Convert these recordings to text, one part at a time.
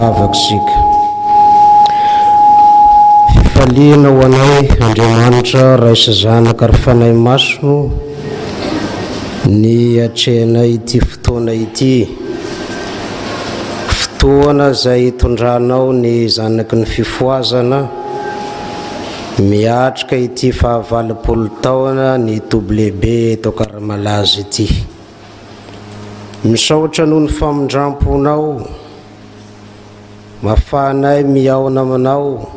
Vavaka isika. Fifaliana ho anay Andriamanitra Ray sy Zanaka ary Fanahy Masina ny atrehanay ity fotoana ity. Fotoana izay hitondranao ny zanaky ny fifohazana miatrika ity fahavalopolo taona ny toby lehibe eto Ankaramalaza ity. Misaotra noho ny famindramponao, mafahanay mihaona aminao,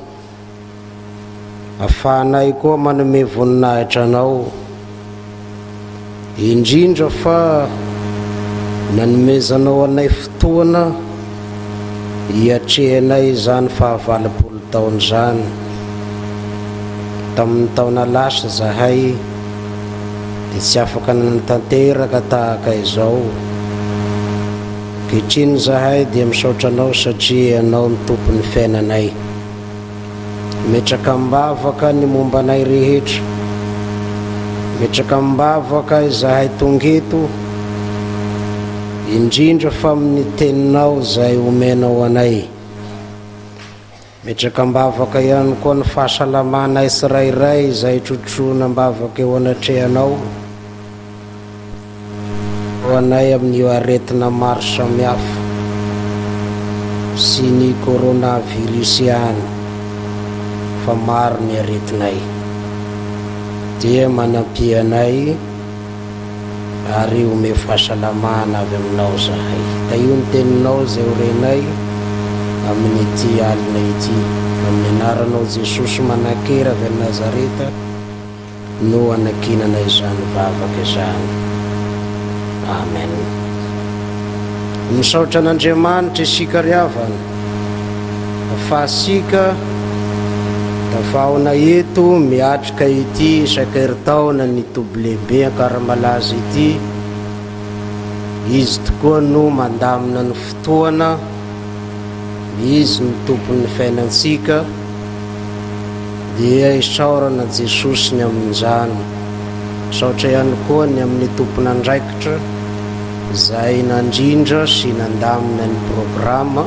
afahanay koa manome voninahitra anao, indrindra fa. Nanomezanao anay fotoana hiatrehanay izany fahavalopolo taona izany. Tamin'ny taona lasa izahay dia tsy afaka nanatanteraka tahaka izao. Ankehitriny izahay dia misaotra Anao satria Ianao no Tompon'ny fiainanay. Mitraka am-bavaka ny momba anay rehetra. Mitraka am-bavaka izahay tonga eto, indrindra fa amin'ny Teninao izay omenao anay. Mitraka am-bavaka ihany koa ny fahasalamanay tsirairay izay trotroina am-bavaka eo anatrehanao. Ho anay amin'io aretina maro samihafa sy ny coronavirus ihany fa maro ny aretinay dia manampia anay ary omeo fahasalamana avy aminao zahay. Tahio ny teninao izay ho renay amin'ity alina ity. Amin'ny anaranao Jesosy manan-kery avy any Nazareta. No anankinana izany vavaka izany. Amen. Misaotra an'Andriamanitra isika ry havana fa isika tafahaona eto miatrika ity isan-keritaona ny toby lehibe Ankaramalaza ity. Izy tokoa no mandamina ny fotoana, Izy no tompon'ny fiainantsika. Dia isaorana Jesosy ny amin'izany. Misaotra ihany koa ny amin'ny tompon'andraikitra izay nandrindra sy nandamina ny programa.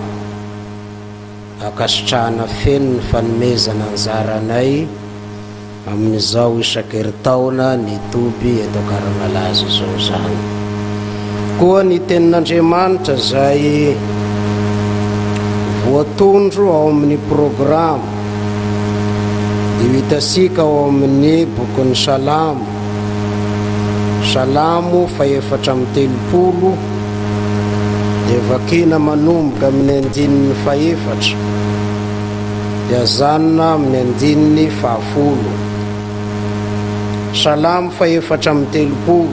Ankasitrahana feno ny fanomezana anjara anay amin'izao isan-keritaona ny toby eto Ankaramalaza izao izany. Koa ny tenin'Andriamanitra izay voatondro ao amin'ny programa Dia ho hitantsika ao amin'ny bokin'ny Salamo, Salamo fahefatra amby 30, dia vakina manomboka amin'ny andininy fahefatra, dia azanona amin'ny andininy fahafolo. Salamo fahefatra amby 30,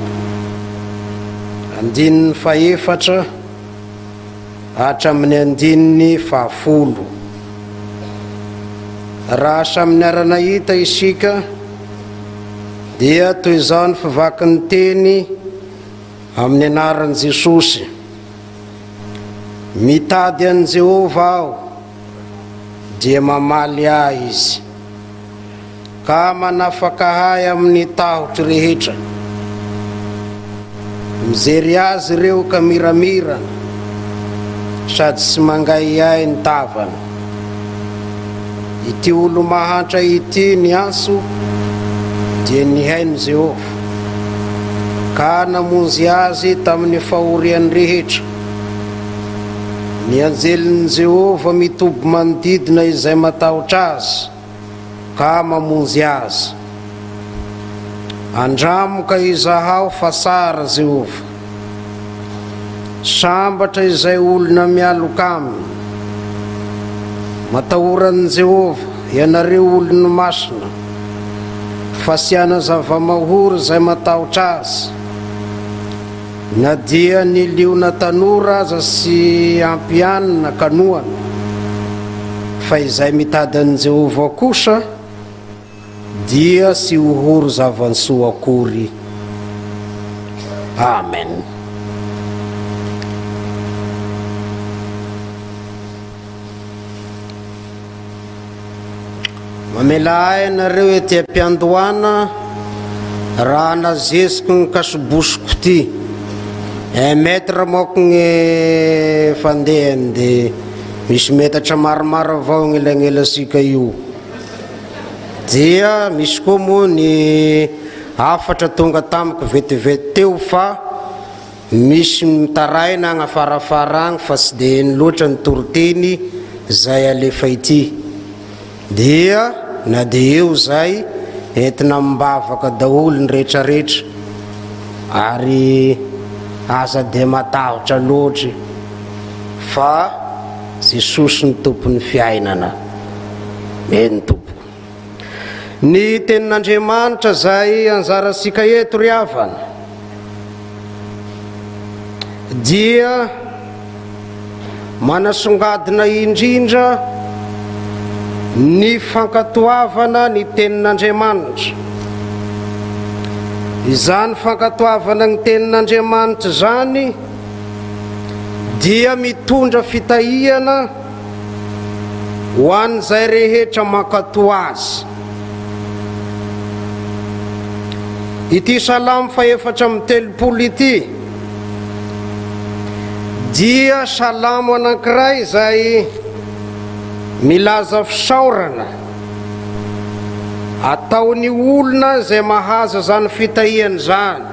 andininy fahefatra hatramin'ny andininy fahafolo. Raha samy niara-nahita isika, dia toy izao ny fivakin'ny teny amin'ny anaran'i Jesosy, Mitady an'i Jehovah aho, dia mamaly ahy Izy. Ka manafaka ahy amin'ny tahotro rehetra. Mijery azy ireo ka miramirana, sady tsy mangahiahy ny tavany. Ity olo-mahantra ity niantso, dia nihaino Jehovah, ka namonjy azy tamin'ny fahoriany rehetra. Ny anjelin'i Jehovah mitoby manodidina izay matahotra azy. ka mamonjy azy. Andramo ka izahao fa tsara Jehovah. Sambatra izay olona mialoka aminy. Matahora an'i Jehovah, ianareo olony masina, fa tsy hanazava-mahory izay matahotra azy. Na dia ny liona tanora aza tsy ampy hanina ka noana, fa izay mitady an'i Jehovah kosa dia tsy ho ory zava-tsoa akory. Amen. Mamela ahy ianareo ety am-piandohana raha nazesiko ny kasobosiko ity. Un mètre manko ny fandehany dia misy metatra maromaro avao agnelagnelansika io. Dia misy koa moa ny hafatra tonga tamiko vetivety teo fa Misy mitaraina agny afarafara agny fa tsy de heno loatra ny toriteny zay alefa ity. Dia na de eo zay, entina amim-bavaka daholo ny retraretra ary aza de matahotra loatry fa Jesosy no tompon'ny fiainana. Eny tompoko. Ny tenin'Andriamanitra izay anjarantsika eto ry havana. dia manasongadina indrindra ny fankatoavana ny Tenin'Andriamanitra. Izany fankatoavana ny Tenin'Andriamanitra izany dia mitondra fitahiana ho an'izay rehetra mankatò azy. Ity Salamo fahefatra amby telopolo ity dia salamo anankiray izay milaza fisaorana ataon'ny olona izay mahazo izany fitahiana izany.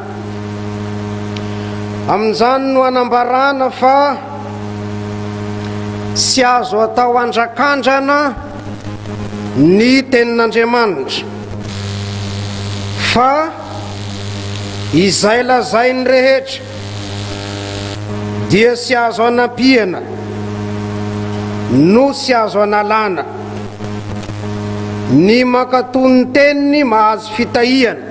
Amin'izany no anambarana fa tsy azo atao andrakandrana ny tenin'Andriamanitra fa izay lazainy rehetra dia tsy azo anampiana no tsy azo analana. Ny mankatò ny teniny mahazo fitahiana,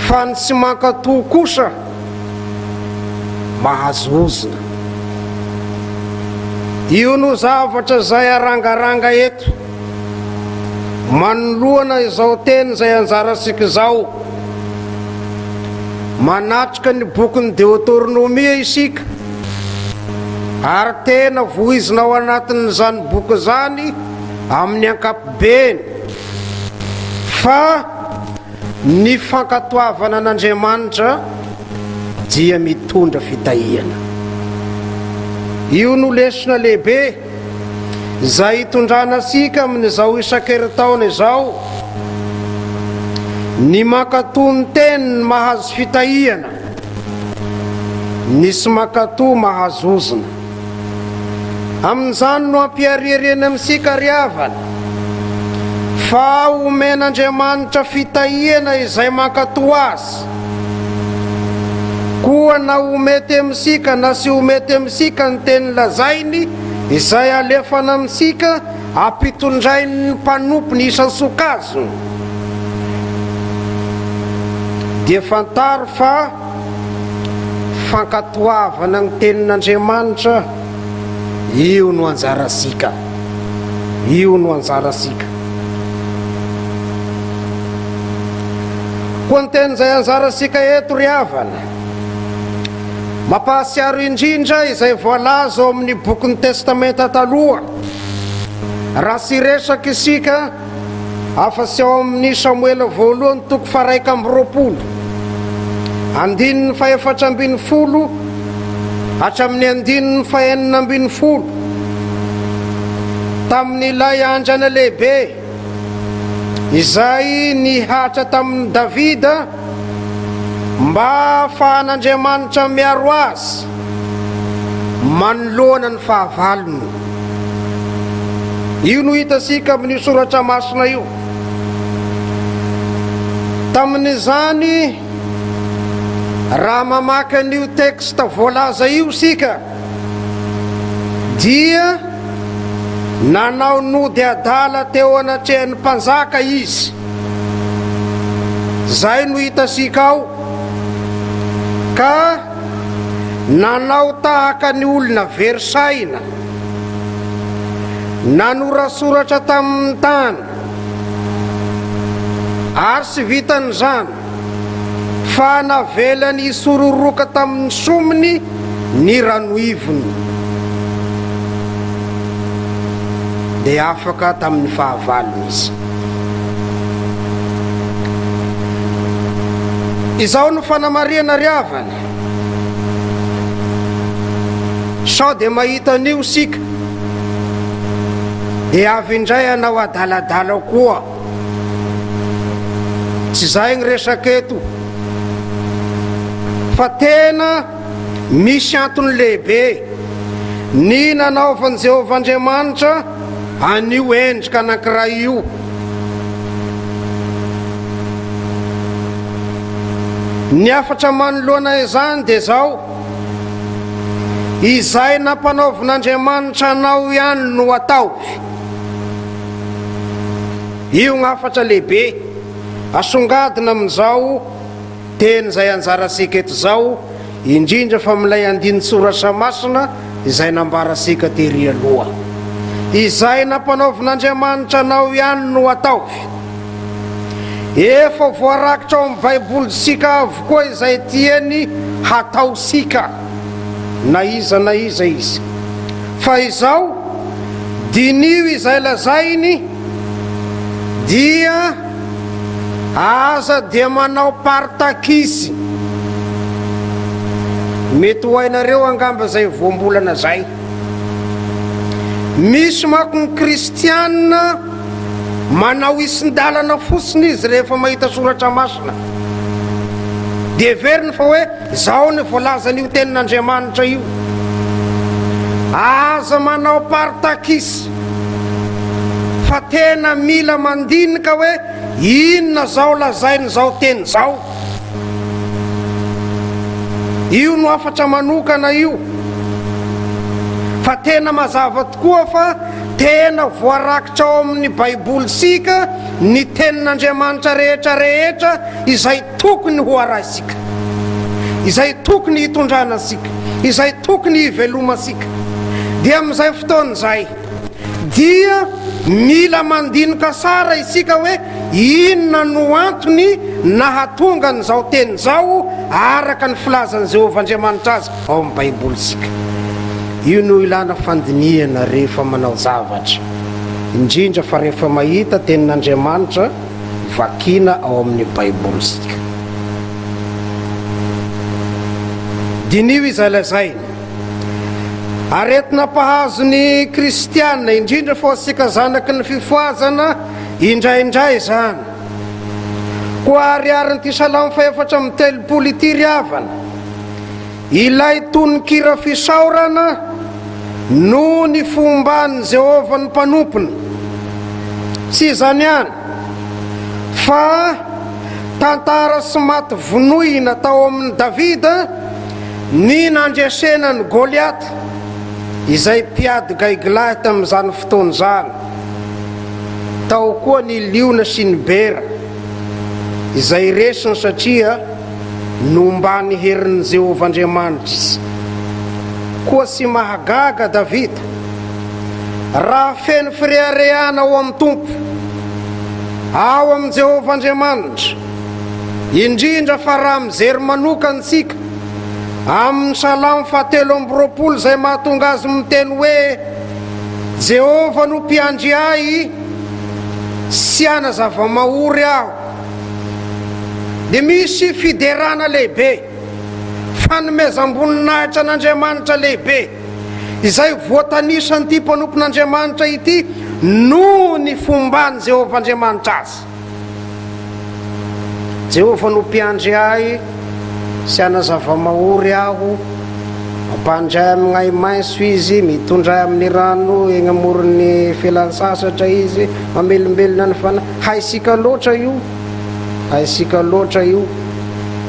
fa ny tsy mankatò kosa mahazo ozona. Io no zavatra izay arangaranga eto manoloana izao teny izay anjarantsika izao. Manatrika ny bokin'ny Deoteronomia isika ary tena voizina ao anatin'izany boky izany amin'ny ankapobeny fa Ny fankatoavana an'Andriamanitra dia mitondra fitahiana. Io no lesona lehibe izay itondrana antsika amin'izao isan-kerintaona izao. Ny mankatò ny teniny mahazo fitahiana, ny tsy mankatò mahazo ozona. Amin'izany no ampiharihariana amintsika ry havana fa omen'Andriamanitra fitahiana izay mankatò Azy. Koa na ho mety amintsika na tsy ho mety amintsika ny teny lazainy izay alefana amintsika ampitondrain'ny mpanompony isan-tsokajiny dia fantaro fa Fankatoavana ny tenin'Andriamanitra, io no anjarasika. Io no anjarasika. Koa ny teny izay anjarasika eto ry havana, mampahatsiaro indrindra izay voalaza ao amin'ny bokin'ny Testamenta Taloha. Raha tsy hiresaka isika, afa-tsy ao amin'ny Samoela voalohany toko faha-21, andininy faha-14 hatramin'ny andininy faha-16, tamin'ilay andrana lehibe izay nihatra tamin'i Davida mba hahafahan'Andriamanitra miaro azy manoloana ny fahavalony. Io no hitantsika amin'io soratra masina io. Tamin'izany, raha mamaky an'io texte voalaza io isika, dia nanao nody adala teo anatrehan'ny mpanjaka izy. Izay no hitantsika ao. Ka nanao tahaka ny olona very saina, nanoratsoratra tamin'ny tany, ary tsy vitan'izany fa navelany hisororoka tamin'ny somony ny ranoivony, dia afaka tamin'ny fahavalony izy. Izao no fanamarihana ry havana, sao dia mahita an'io isika dia avy indray hanao adaladala koa. Tsy izay ny resaka eto fa tena misy antony lehibe ny nanaovan'i Jehovah Andriamanitra an'io endrika anankiray io. Ny hafatra manoloana izany dia izao, Izay nampanaovin'Andriamanitra anao ihany no ataovy. Io ny hafatra lehibe asongadina amin'izao teny izay anjarantsika eto izao. Indrindra fa amin'ilay andinin-tsoratra masina izay nambarantsika tery aloha. Izay nampanaovin'Andriamanitra anao ihany no ataovy. Efa voarakitra ao amin'ny Baibolintsika avokoa izay tiany hataontsika, na iza na iza izy. Fa izao, diniho izay lazainy, dia aza dia manao partakisy. Mety ho hainareo angamba izay voambolana izay. Misy manko ny kristiana manao isin-dalana fotsiny izy rehefa mahita soratra masina. Dia heveriny fa hoe izao ny voalazan'io tenin'Andriamanitra io. Aza manao partakis fa tena mila mandinika hoe inona izao lazain'izao teny izao. Io no hafatra manokana io. Fa tena mazava tokoa fa tena voarakitra ao amin'ny Baibolintsika ny tenin'Andriamanitra rehetra rehetra izay tokony ho arahintsika, izay tokony hitondrana antsika, izay tokony hivelomantsika. Dia amin'izay fotoana izay dia mila mandinoka tsara isika hoe inona no antony nahatonga an'izao teny izao araka ny filazan'i Jehovah Andriamanitra azy ao amin'ny Baibolintsika. Io no ilana fandinihana rehefa manao zavatra, indrindra fa rehefa mahita tenin'Andriamanitra vakina ao amin'ny Baibolintsika. Diniho izay lazainy. Aretina mpahazo ny kristiana, indrindra fa antsika zanaky ny fifohazana, indraindray izany. Koa ariarin'ity Salamo faha-34 ity ry havana, ilay tononkira fisaorana noho ny fomban'i Jehovah ny mpanompony. Tsy izany ihany, fa tantara sy maty vonoina tao amin'i Davida ny nandresena an'i Goliata, izay mpiady gaigilahy tamin'izany fotoana izany. Tao koa ny liona sy ny bera, izay resiny satria nomban'ny herin'i Jehovah Andriamanitra izy. Koa tsy mahagaga Davida, raha feno fireharehana ao amin'ny Tompo, ao amin'i Jehovah Andriamanitra, indrindra fa raha mijery manokana isika amin'ny Salamo fahatelo amby 20 izay mahatonga azy miteny hoe, Jehovah no mpiandry ahy, tsy hana zava-mahory aho. Dia misy fiderana lehibe, fanomezam-boninahitra an'Andriamanitra lehibe, izay voatanisan'ity mpanompon'Andriamanitra ity noho ny fomban'i Jehovah Andriamanitra azy. Jehovah no mpiandry ahy, tsy hana zava-mahory aho. Mampandry ahy amin'ny ahi-maitso Izy, mitondra ahy amin'ny rano eny amoron'ny fialan-tsasatra Izy, mamelombelona ny fanahy. Haintsika loatra io, haintsika loatra io.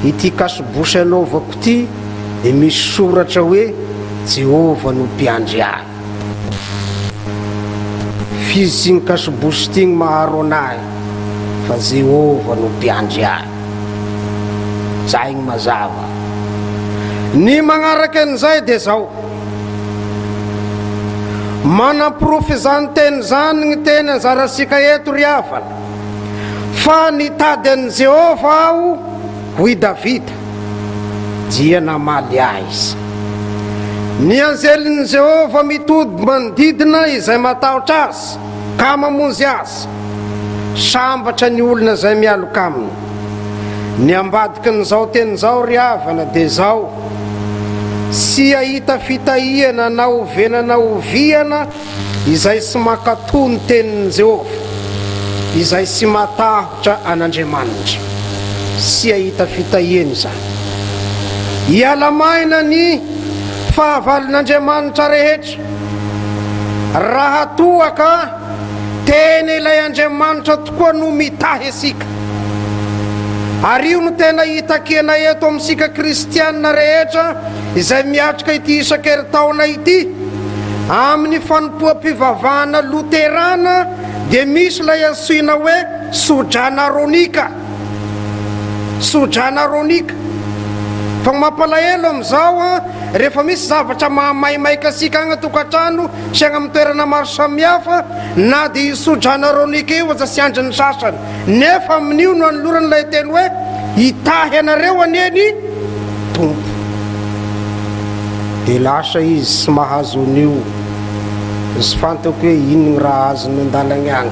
Ity kasibosy anaovako ity dia misy soratra hoe Jehovah no mpiandry ahy. F'izy tsy ny kasibosy ity no maharo an'ahy, fa Jehovah no mpiandry ahy. Zay ny mazava. Ny magnaraka an'izay dia zao. Manamporofo izany teny izany ny teny anjarasika eto ry havana. Fa nitady an'i Jehovah aho, hoy Davida, dia namaly ahy izy. Ny anjelin'i Jehovah mitody manodidina izay matahotra azy, ka mamonjy azy. Sambatra ny olona izay mialoka aminy. Ny ambadikin'izao teny izao ry havana dia izao, tsy hahita fitahiana na oviana na oviana izay tsy mankatò ny tenin'i Jehovah, izay tsy matahotra an'Andriamanitra. Tsy hahita fitahiana izany. Hiala maina ny fahavalon'Andriamanitra rehetra raha toa ka Tena ilay Andriamanitra tokoa no mitahy antsika. Ary io no tena itakiana eto amintsika kristiana rehetra izay miatrika ity isan-kerintaona ity. Amin'ny fanompoam-pivavahana loterana dia misy ilay antsoina hoe tsodrano aronika. Tsodrano aronika. Fa ny mampalahelo amin'izao an, rehefa misy zavatra mahamaimaika antsika agny an-tokantrano sy agny amin'ny toerana maro samihafa, na dia hisodrana Aronika io aza tsy andrin'ny sasany, nefa amin'io no anolorany ilay teny hoe, Hitahy anareo anie ny Tompo. Dia lasa izy tsy mahazo an'io, tsy fantako hoe inona ny raha azony an-dalagna agny.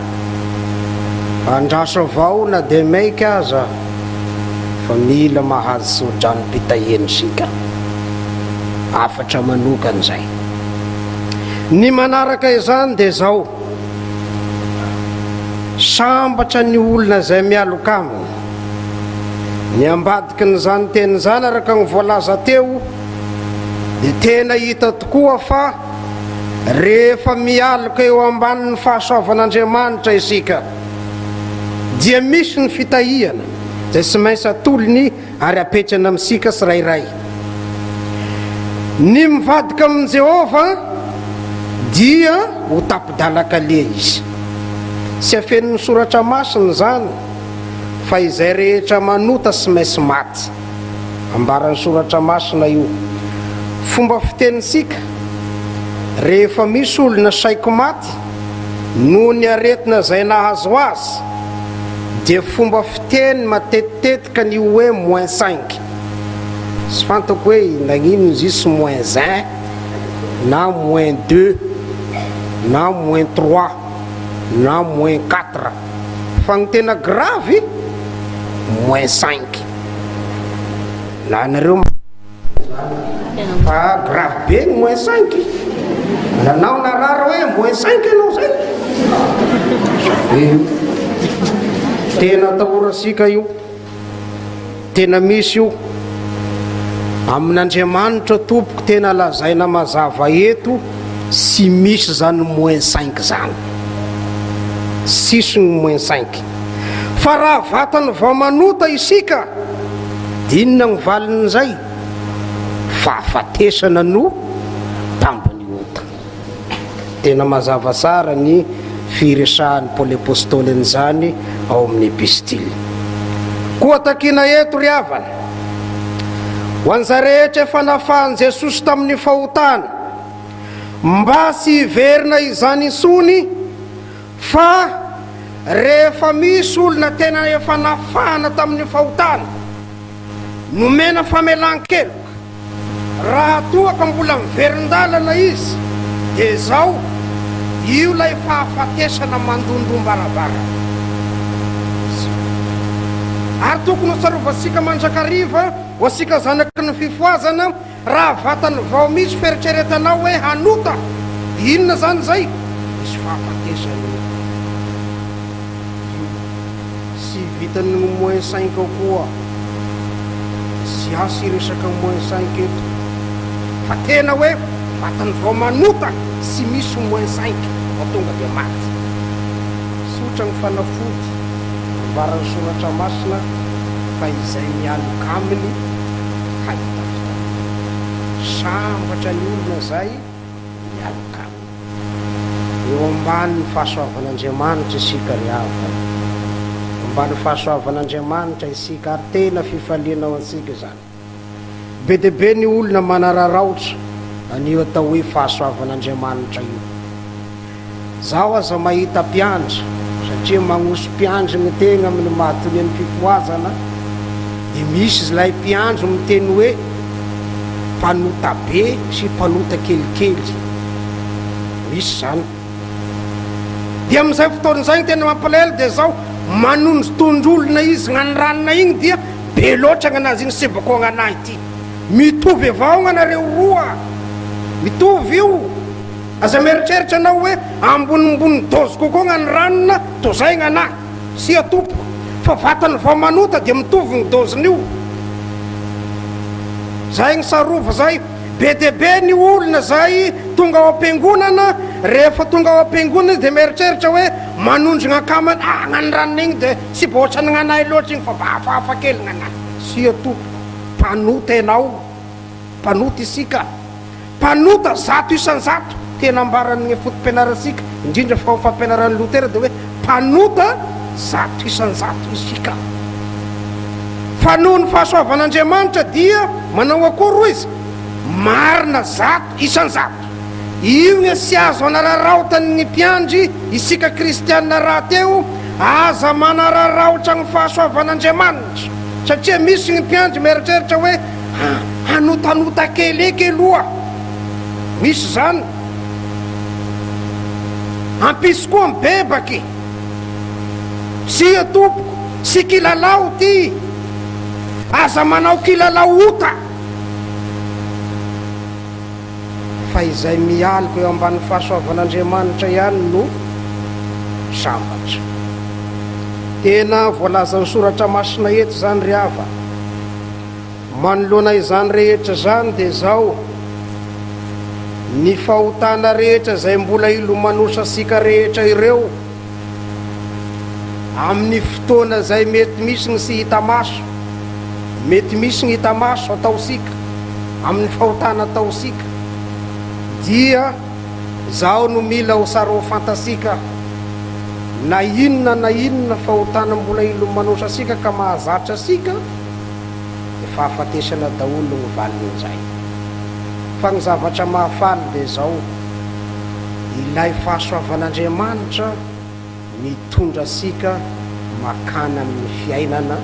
Andraso avao na dia maika aza. Fa mila mahazo tso-dranom-pitahiana isika. Hafatra manokana izay. Ny manaraka izany dia izao, Sambatra ny olona izay mialoka aminy. Ny ambadikin'izany teny izany araka ny voalaza teo dia tena hita tokoa fa rehefa mialoka eo ambanin'ny fahasoavan'Andriamanitra isika, dia misy ny fitahiana izay tsy maintsy atolony ary apetrany amintsika tsirairay. Ny mivadika amin'i Jehovah dia ho tapi-dalan-kaleha izy. Tsy afenin'ny Soratra Masina izany fa izay rehetra manota tsy maintsy maty. Ambaran'ny Soratra Masina io. Fomba fitenintsika, rehefa misy olona saiko maty noho ny aretina izay nahazo azy, dia fomba fiteny matetitetika ny hoe moins cinq. Tsy fantako hoe nagnino izy io tsy moins un na moins deux na moins trois na moins quatre. Fa ny tena gravy moins cinq. Na nareo fa grave be ny moins cinq. Nanao narary hoe moins cinq ianao zay. Be io. Tena atahorasika io. Tena misy io. Amin'Andriamanitra tompoko tena lazaina mazava eto tsy misy zany moins cinq zany. Tsisy ny moins cinq. Fa raha vatany vao manota isika dia inona ny valin'izay? Fahafatesana no tambin'ny ota. Tena mazava tsara ny firesahan'i Paoly Apostoly an'izany ao amin'ny Epistily. Koa takiana eto ry havana, ho an'izay rehetra efa nafahan'i Jesosy tamin'ny fahotana, mba tsy hiverina izany intsony, fa rehefa misy olona tena efa nafahana tamin'ny fahotana, nomena famelan-keloka, Raha toa ka mbola miverin-dalana izy dia izao, io ilay fahafatesana mandondom-baravarana. Ary tokony ho tsarovantsika mandrakariva, ho antsika zanaky ny fifohazana, raha vatany vao misy fieritreretanao hoe hanota, dia inona izany izay? Misy fahafatesana io. Io. Tsy vitan'ny moins cinq koa. Tsy asy resaka moins cinq eto. Fa tena hoe vatany vao manota tsy misy moins cinq fa tonga dia maty. Tsotra ny fanafody ambaran'ny soratra masina fa izay mialoka aminy hahita fitahiana. Sambatra ny olona izay mialoka aminy. Eo ambanin'ny fahasoavan'Andriamanitra isika ry havana. Eo ambany fahasoavan'Andriamanitra isika ary tena fifaliana ho antsika izany. Be dia be ny olona manararaotra an'io atao hoe fahasoavan'Andriamanitra io. Zaho aza mahita mpiandry satria magnosy mpiandry ny tegna amin'ny maha tonian'ny fifohazana dia misy ilay mpiandry miteny hoe mpanota be sy mpanota kelikely. Misy izany. Dia amin'izay fotoana izay ny tena mampalahelo dia izao, manondrotondro olona izy gnanranona igny dia be loatra gnanazy igny sebako agnanahy ity. Mitovy avao gnanareo roa. Mitovy io. Aza mieritreritra anao hoe ambonimbony dose kokoa gnanranona toa zay gnanahy. Tsia tompoko, fa vatany vao manota dia mitovy ny dose-n'io. Zay gny sarova zay. Be dia be ny olona izay tonga ao am-piangonana, rehefa tonga ao am-piangonana izy dia mieritreritra hoe manondro ny akamany, ah gnany ranona igny dia tsy mba ohatran'ny gnanahy loatra igny fa mba hafahafa kely gnanahy. Tsia tompoko, mpanota ianao, mpanota isika, mpanota 100%, tena ambaran'ny foto-pianarantsika, indrindra fa ao amin'ny fampianaran'i Lotera dia hoe mpanota 100% isika. Fa noho ny fahasoavan'Andriamanitra dia manao akory hoy izy? Marina 100%. Io ny tsy azo anararaotan'ny mpiandry isika kristiana rahateo, aza manararaotra ny fahasoavan'Andriamanitra satria misy ny mpiandry mieritreritra hoe hanotanota kely eky aloha, misy izany, hampisy koa mibebaky. Tsia tompoko, tsy kilalao ity, aza manao kilalao ota. Fa izay mialoka eo ambany fahasoavan'Andriamanitra ihany no sambatra. Tena voalazan'ny Soratra Masina eto izany ry havana. Manoloana izany rehetra izany dia izao, ny fahotana rehetra izay mbola ilomanosasika rehetra ireo, amin'ny fotoana izay mety misy ny tsy hita maso, mety misy ny hita maso ataosika, amin'ny fahotana ataosika, dia izao no mila ho saro-fantasika, na inona na inona fahotana mbola ilomanosasika ka mahazatra asika, dia fahafatesana daholo no valin'izay. Fa ny zavatra mahafaly dia izao, ilay fahasoavan'Andriamanitra mitondra antsika makany amin'ny fiainana,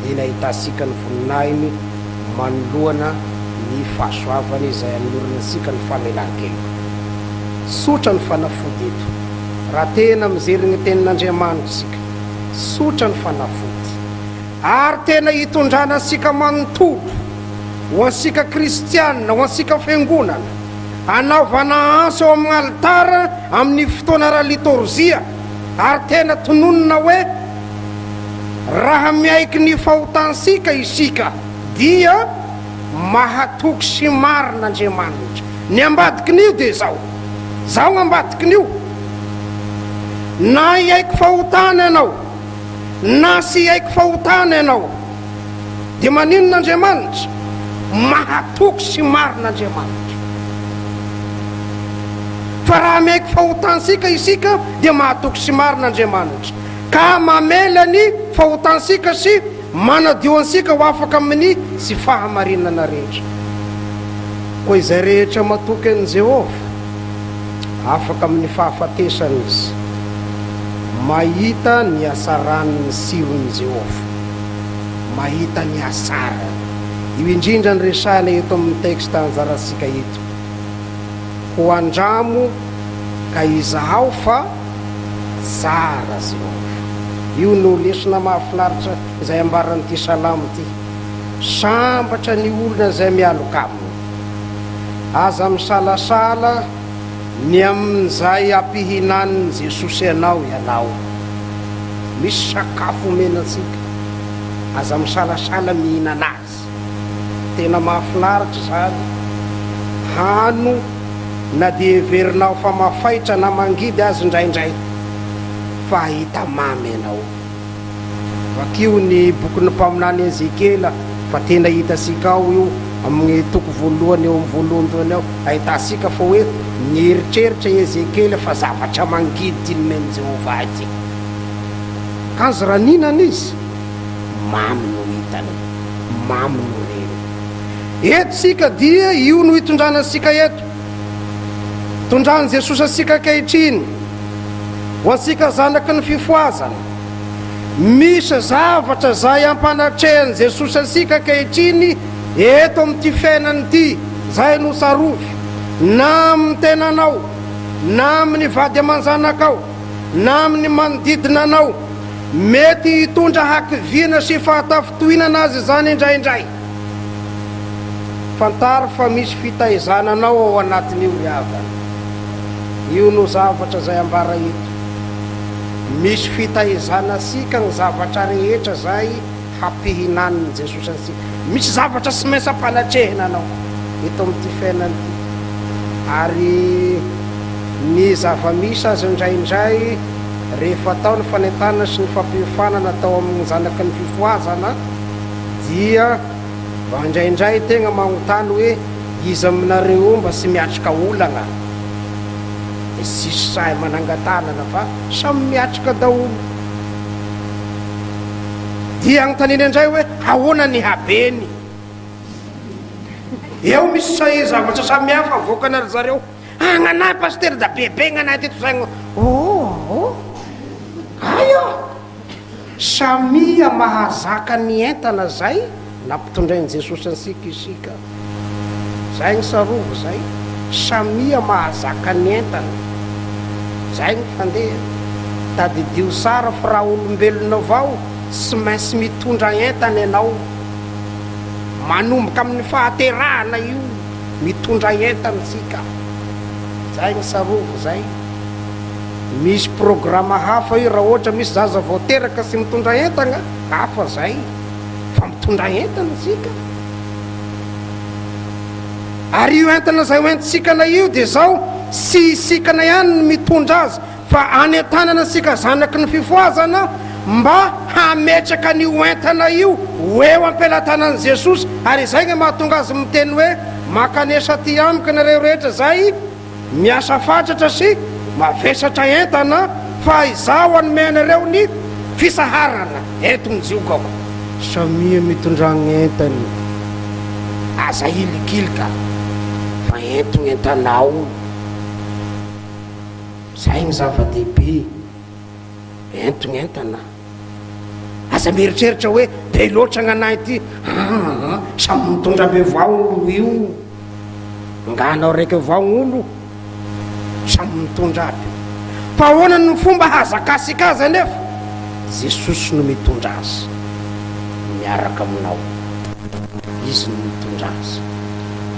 dia nahitantsika ny voninahiny manoloana ny fahasoavany izay anolorany antsika ny famelan-keloka. Tsotra ny fanafody eto, raha tena mijery ny tenin'Andriamanitra isika, tsotra ny fanafody. Ary tena hitondrana antsika manontolo, ho antsika kristiana, ho antsika fiangonana, anaovana antso eo amin'ny alitara amin'ny fotoana ara-litorzia, ary tena tononina hoe, Raha miaiky ny fahotantsika isika, dia mahatoky sy marina Andriamanitra. Ny ambadikin'io dia izao, izao ny ambadikin'io, na hiaiky fahotana ianao, Na tsy hiaiky fahotana ianao, dia maninona Andriamanitra? Mahatoky sy marina Andriamanitra. Fa raha miaiky fahotantsika isika, dia mahatoky sy marina Andriamanitra, ka mamela ny fahotantsika sy manadio antsika ho afaka amin'ny tsy fahamarinana rehetra. Koa izay rehetra matoky an'i Jehovah, Afaka amin'ny fahafatesana izy. Mahita ny hasaran'ny tsiron'i Jehovah. Mahita ny hasarany. Io indrindra no resahina eto amin'ny texte anjarantsika eto. Koa andramo ka izahao fa tsara Jehovah. Io no lesona mahafinaritra izay ambaran'ity salamo ity. Sambatra ny olona izay mialoka aminy. Aza misalasala ny amin'izay ampihinanin'i Jesosy anao ianao. Misy sakafo omena antsika. Aza misalasala mihinana azy. Tena mahafinaritra izany. Hano na dia heverinao fa mafaitra na mangidy aza indraindray, fa hahita mamy ianao. Vakio ny bokin'ny mpaminany Ezekiela fa tena hitantsika ao io amin'ny toko voalohany eo amin'ny voalohandohany ao, ahitantsika fa hoe nieritreritra i Ezekiela fa zavatra mangidy ity nomen'i Jehovah ahy ity. Kanjo raha nihinana izy, mamy no hitany, mamy no reny. Eto isika dia io no itondrana antsika eto. Tondran'i Jesosy antsika ankehitriny, ho antsika zanaky ny fifohazana. Misy zavatra izay ampanatrehan'i Jesosy antsika ankehitriny eto amin'ity fiainana ity, izay no tsarovy, na amin'ny tenanao, na amin'ny vady aman-janakao, na amin'ny manodidina anao. Mety hitondra hakiviana sy fahatafintohinana aza izany indraindray. Fantaro fa misy fitaizana anao ao anatin'io ry havana. Io no zavatra izay ambara eto. Misy fitaizana antsika ny zavatra rehetra izay hampihinanin'i Jesosy antsika. Misy zavatra tsy maintsy ampanatrehina anao eto amin'ity fiainana ity. Ary ny zava-misy aza indraindray rehefa atao ny fanentanana sy ny fampiofanana atao amin'ny zanaky ny fifohazana dia mba indraindray tegna magnontany hoe iza aminareo io mba tsy miatrika olagna? Dia tsisy sahy manangan-tanana fa samy miatrika daholo. Dia anontaniana indray hoe ahoana ny habeny? Eo misy say zavatra samihafa avoakana ry zareo. Ah, gnanahy pasitera da bebe gnanahy teto zay. Oh, oh. Hay oh. Samia mahazaka ny entana zay nampitondrain'i Jesosy antsika isika. Zay ny tsarovy zay. Samia mahazaka ny entana. Zay ny fandeha. Tadidio tsara fa raha olombelona vao tsy maintsy mitondra entana ianao. Manomboka amin'ny fahaterahana io, mitondra entana isika. Zay ny tsarovy zay. Misy programa hafa io raha ohatra misy zaza vao teraka sy mitondra entagna, hafa zay. Fa mitondra entana isika. Ary io entana izay hoentinsikana io dia izao, tsy isikana ihany no mitondra azy fa any an-tanana isika zanaky ny fifohazana mba hametraka an'io entana io ho eo am-pelatanan'i Jesosy, ary izay no mahatonga azy miteny hoe, Mankanesa aty amiko ianareo rehetra izay Miasa fatratra sy mavesatra entana fa izaho hanome anareo ny fisaharana. Ento ny jiogako. Samia mitondra ny entany. Aza hilikilika fa ento ny entanao. Izay ny zava-dehibe. Ento ny entana. Aza mieritreritra hoe be loatra gn'anahy ity. Aa, samy mitondra be vao olo io. Nga anao raiky avao gn'olo? Samy mitondra aby. Fa ahoana no fomba hazakasika azy anefa? Jesosy no mitondra azy. Miaraka aminao. Izy no mitondra azy.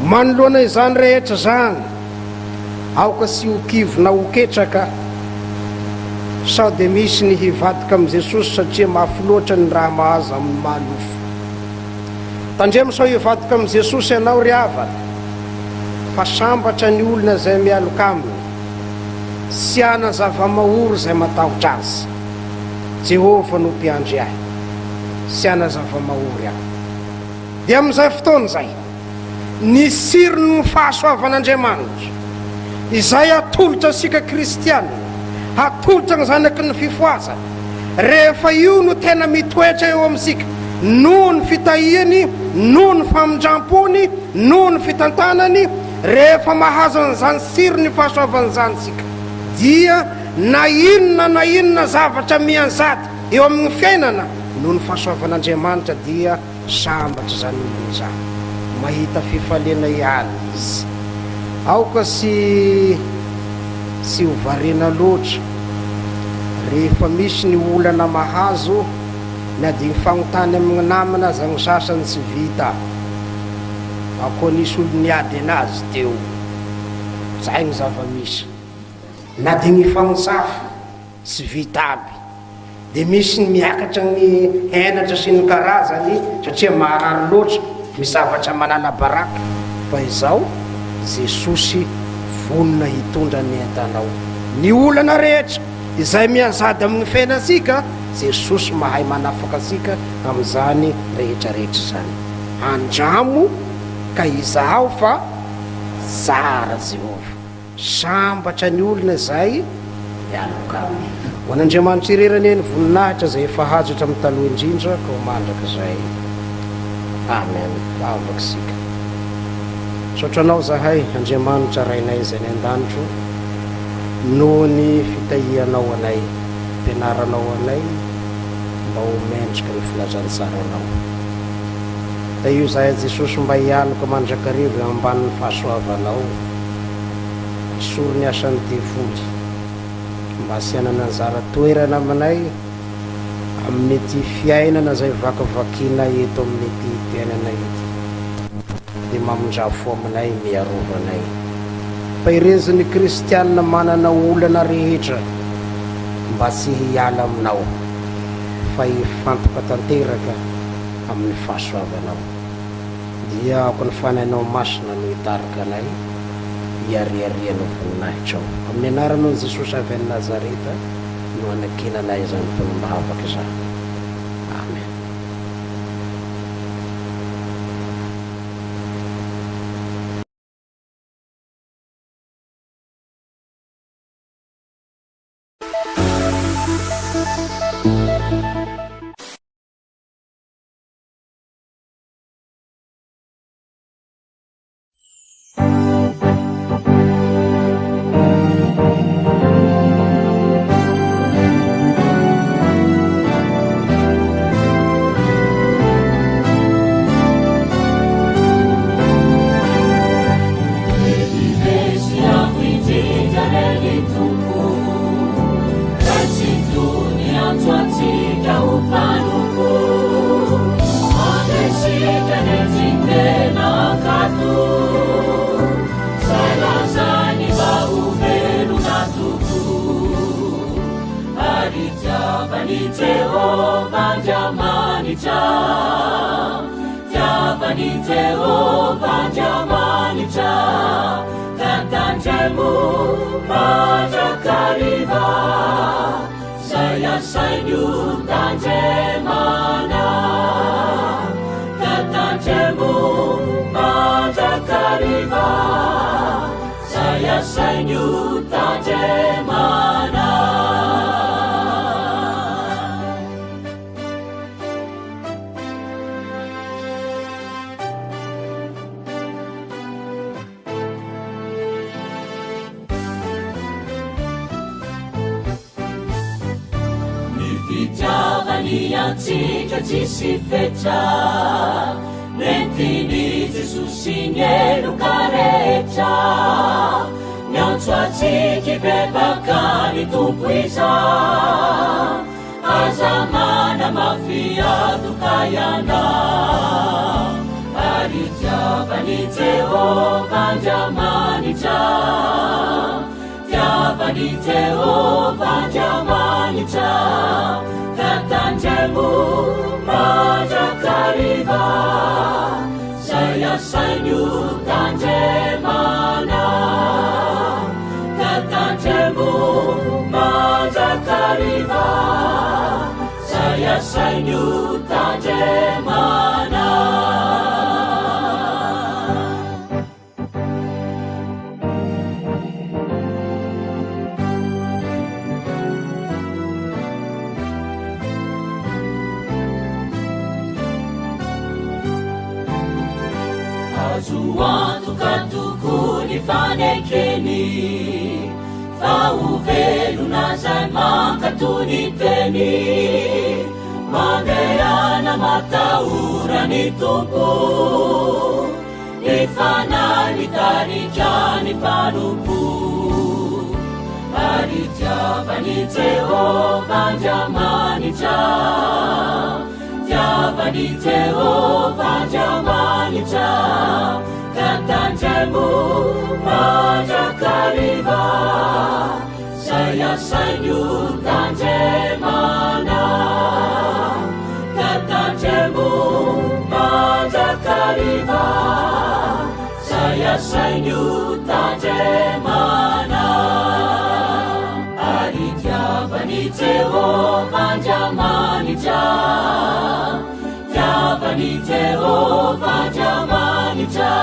Manoloana izany rehetra izany, aoka tsy ho kivy na ho ketraka sao dia misy ny hivadika amin'i Jesosy satria mafy loatra ny raha mahazo amin'ny maha nofo. Tandremo sao hivadika amin'i Jesosy ianao ry havana, fa sambatra ny olona izay mialoka Aminy, tsy hana zava-mahory izay matahotra Azy. Jehovah no mpiandry ahy, tsy hana zava-mahory aho. Dia amin'izay fotoana izay, ny tsiron'ny fahasoavan'Andriamanitra, izay atolotra antsika kristiana, atolotra ny zanaky ny fifohazana, rehefa io no tena mitoetra eo amintsika, noho ny fitahiany, noho ny famindram-pony, noho ny fitantanany, rehefa mahazo an'izany tsiron'ny fahasoavana izany isika, dia na inona na inona zavatra mianjady eo amin'ny fiainana, noho ny fahasoavan'Andriamanitra dia Sambatra izany olona izany. Mahita fifaliana ihany izy. Aoka sy tsy ho variana loatra rehefa misy ny olana mahazo na dia mifanontany amin'ny namana aza ny sasany tsy vita. Ao koa nisy olo niady anazy teo. Zay ny zava-misy. Na dia mifanosafo tsy vita aby. Dia misy ny miakatra ny henatra sy ny karazany satria maharary loatra, misy zavatra manala baraka. Fa izao, Jesosy vonona hitondra ny entanao. Ny olana rehetra izay mianjady amin'ny fiainantsika, Jesosy mahay manafaka antsika amin'izany rehetra rehetra izany. Andramo ka izahao fa tsara Jehovah. Sambatra ny olona izay mialoka aminy. Ho an'Andriamanitra irery anie ny voninahitra izay efa hazo hatramin'ny taloha indrindra ka ho mandrakizay. Amen. Vavaka isika. Misaotra Anao izahay, Andriamanitra Rainay izay any an-danitro, noho ny fitahianao anay, fampianaranao anay mba ho mendrika ny filazantsaranao. Tahio izahay Jesosy mba hialoka mandrakariva eo ambanin'ny fahasoavanao. Esory ny asan'ny devoly mba tsy hanana anjara toerana aminay amin'ity fiainana izay vakivakiana eto amin'ity fiainana ity. Dia mamindrà fo aminay, miarova anay. Paherezo ny kristiana manana olana rehetra mba tsy hiala aminao fa hifantoka tanteraka amin'ny fahasoavanao. Dia aoka ny Fanahinao Masina no hitarika anay hiariarian'ny voninahitrao. Amin'ny anaranao Jesosy avy any Nazareta no anankinanay izany tonom-bavaka izany. Amen. Ary tiavan'i Jehovah Andriamanitra, tiavan'i Jehovah Andriamanitra, ka tandremo mandrakariva, izay asainy ho tandremana. Ka tandremo mandrakariva, izay asainy ho tandremana. Ny fitiavany antsika tsisy fetra, nentin'i Jesosy ny heloka rehetra. Miantso antsika hibebaka ny Tompo izao, aza manamafy atoka ianao. Ary itiavan'i Jehovah Andriamanitra, Tiavan'i Jehovah Andriamanitra, ka tandremo mandrakariva, izay asainy ho tandremana. Ka tandremo mandrakariva, izay asainy ho tandremana. Azo antoka tokoa ny fanekeny fa ho velona izay mankatò ny teny. Mandehana matahora ny Tompo. Ny Fanahy mitarika ny mpanompo, ary tiavan'i Jehovah Andriamanitra, tiavan'i Jehovah Andriamanitra, ka tandremo mandrakariva, izay asainy ho tandremana. Ka tandremo mandrakariva, izay asainy ho tandremana. Ary tiavan'i Jehovah Andriamanitra, tiavan'i Jehovah Andriamanitra,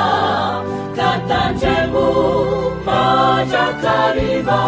ka tandremo mandrakariva.